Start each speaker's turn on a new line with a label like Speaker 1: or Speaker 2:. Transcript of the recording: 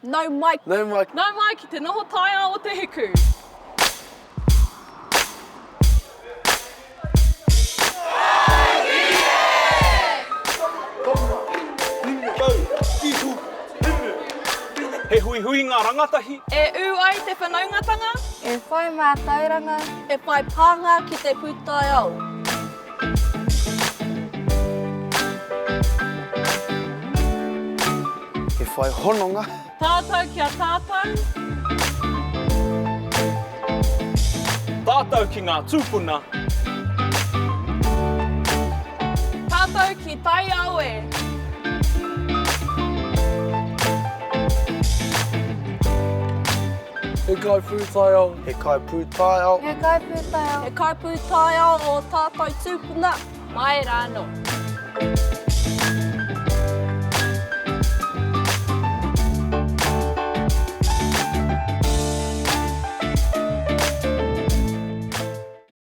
Speaker 1: Nau mai.
Speaker 2: Nau mai.
Speaker 1: Nau mai ki te noho taiao o te hiku.
Speaker 3: He huihuinga rangatahi.
Speaker 1: E ū ai te whanaungatanga.
Speaker 4: E whai mātauranga.
Speaker 1: E whai pānga ki te pūtaiao.
Speaker 2: He whai hononga.
Speaker 1: Tātou ki a tātou.
Speaker 3: Tātou ki ngā tūpuna.
Speaker 1: Tātou ki taiao e.
Speaker 2: He kai pūtaiao. He kai pūtaiao.
Speaker 4: He kai pūtaiao.
Speaker 1: He kai pūtaiao ō tātou tūpuna mai rānō.